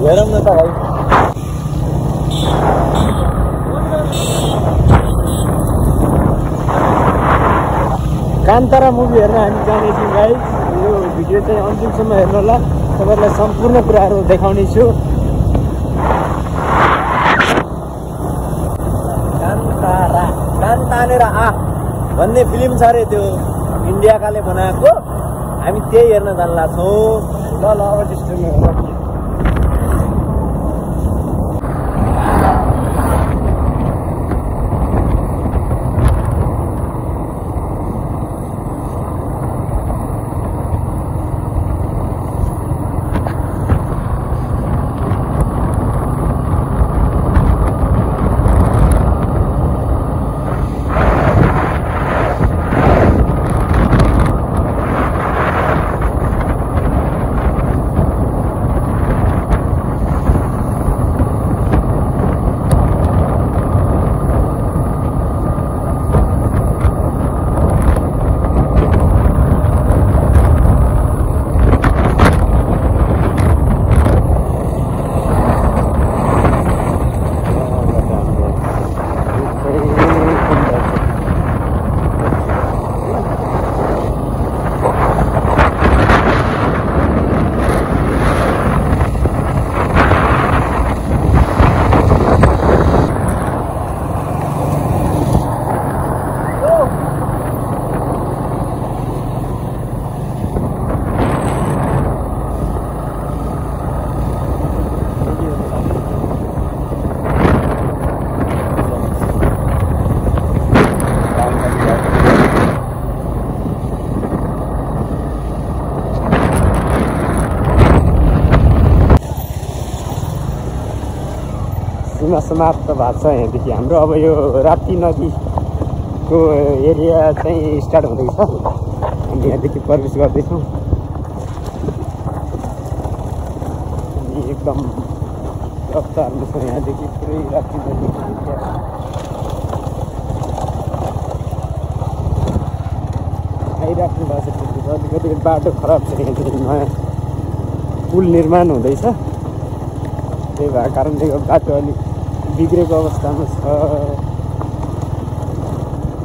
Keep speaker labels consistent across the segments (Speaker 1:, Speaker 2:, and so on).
Speaker 1: हेरौँ न त भाइ कान्तारा मुभी हेर्न हामी जानेछौँ गाइस। यो भिडियो चाहिँ अन्तिमसम्म हेर्नु होला, तपाईँहरूलाई सम्पूर्ण कुराहरू देखाउने छु। कान्तानेर आ भन्ने फिल्म छ अरे, त्यो इन्डियाकाले बनाएको, हामी त्यही हेर्न जान्ला छौँ। ल अब त्यस्तो सीमा समाप्त भएको छ यहाँदेखि हाम्रो। अब यो राप्ती नदीको एरिया चाहिँ स्टार्ट हुँदैछ, हामी यहाँदेखि प्रवेश गर्दैछौँ। एकदम रफ्तारमा छ यहाँदेखि पुरै राप्ती नदीको आइराख्नु भएको छ। अलिकति बाटो खराब छ, यहाँदेखि नयाँ पुल निर्माण हुँदैछ, त्यही भएको कारणले बाटो अलिक बिग्रेको अवस्थामा छ।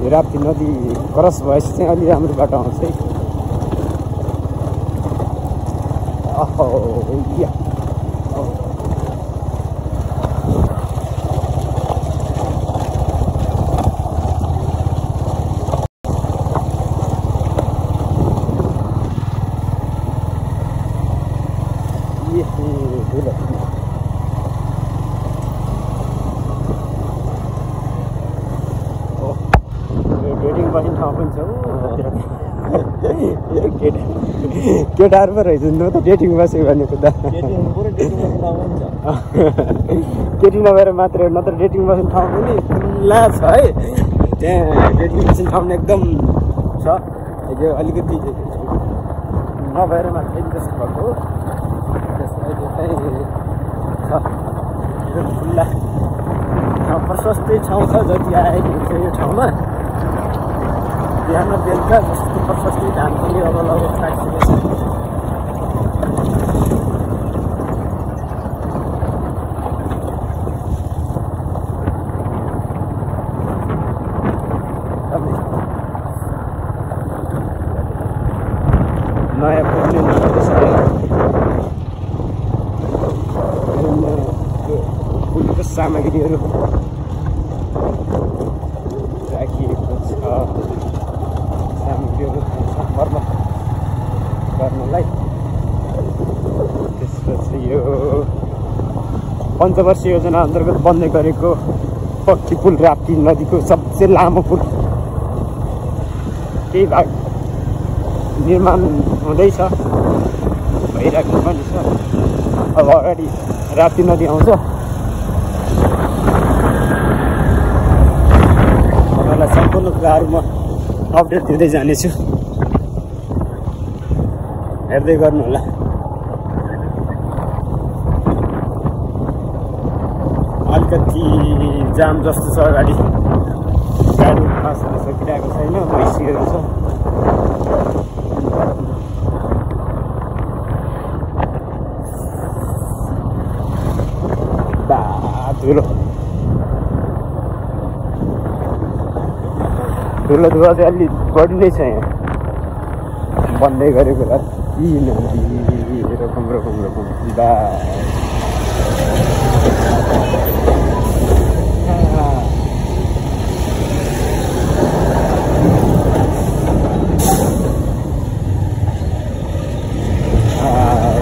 Speaker 1: यो राप्ती नदी क्रस भएपछि चाहिँ अलि राम्रो बाटो आउँछ है। केटाहरू पो रहेछ न त डेटिङ बस्यो भनेको त। केटी नभएर मात्र नत्र डेटिङ बस्ने ठाउँ पनि खुल्ला छ है, त्यहाँ डेटिङ बस्ने ठाउँ एकदम छ। यो अलिकति नभएर मात्रै त्यस्तो भएको छ, खुल्ला ठाउँ प्रशस्तै ठाउँ छ। जति आएको हुन्छ यो ठाउँमा बिहान बेलुका जस्तो प्रशस्तै धान पनि अब लगभग राखिसकेको छ। नयाँ पुग्ने पुलको सामग्रीहरू राखिएको छ, सामग्रीहरू सम्पर्क गर्नलाई। त्यसपछि यो पञ्चवर्षीय योजना अन्तर्गत बन्दै गरेको पक्की पुल राप्ती नदीको सबसे लामो पुल, केही भाग निर्माण हुँदैछ, भइराख्नु पनि छ। अब अगाडि राप्ती नदी आउँछ, तपाईँलाई सम्पूर्ण कुराहरू म अपडेट दिँदै जानेछु, हेर्दै गर्नु होला। अलिकति जाम जस्तो छ, अगाडि गाडी पास हुन सकिरहेको छैन, भइसकेको छ। धुलो धुवा चाहिँ अलि बढी नै छ यहाँ बन्दै गरेको रकम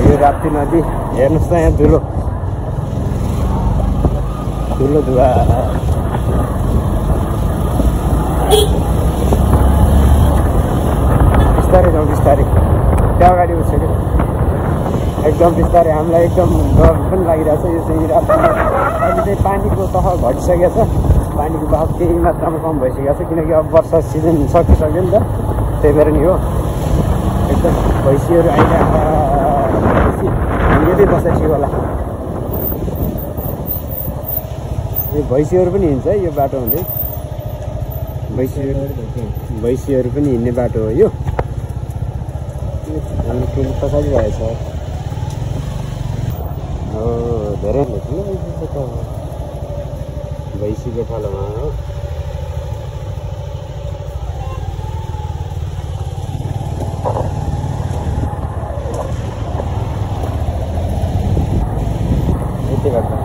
Speaker 1: यो राप्ती नदी हेर्नुहोस् त यहाँ धुलो धुवा बिस्तारै जाउँ बिस्तारै त्यहाँ अगाडि उठ्छ कि एकदम बिस्तारै हामीलाई एकदम डर पनि लागिरहेको छ यो चाहिँ राप्ती अहिले चाहिँ पानीको तह घटिसकेको छ पानीको बहाव केही मात्रामा कम भइसकेको छ किनकि अब वर्षा सिजन सकिसक्यो नि त त्यही भएर नि हो एकदम भैँसीहरू आइरहेको हामी यतै बस्दा ठिक होला यो भैँसीहरू पनि हिँड्छ है यो बाटो हुँदै भैँसीहरू पनि हिँड्ने बाटो हो यो हामी ठुलो पछाडि रहेछ हो धेरै ठुलो भैँसी छ त भैँसीको थलोमा हो यति गर्छ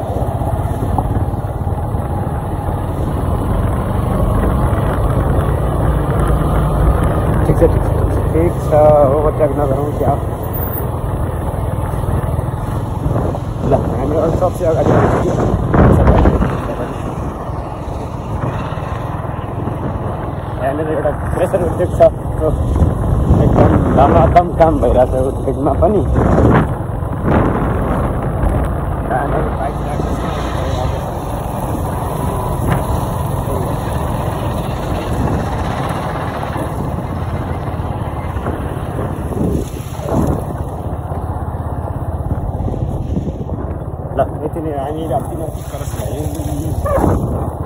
Speaker 1: ठिक छ ओभरटेक नगरौँ क्या ल हामी अरू सबसे अगाडि यहाँनिर एउटा प्रेसर उद्योग छ एकदम धमाधम काम भइरहेछ उद्योगमा पनि ल यति नै हामी राप्तीमा क्रस भयो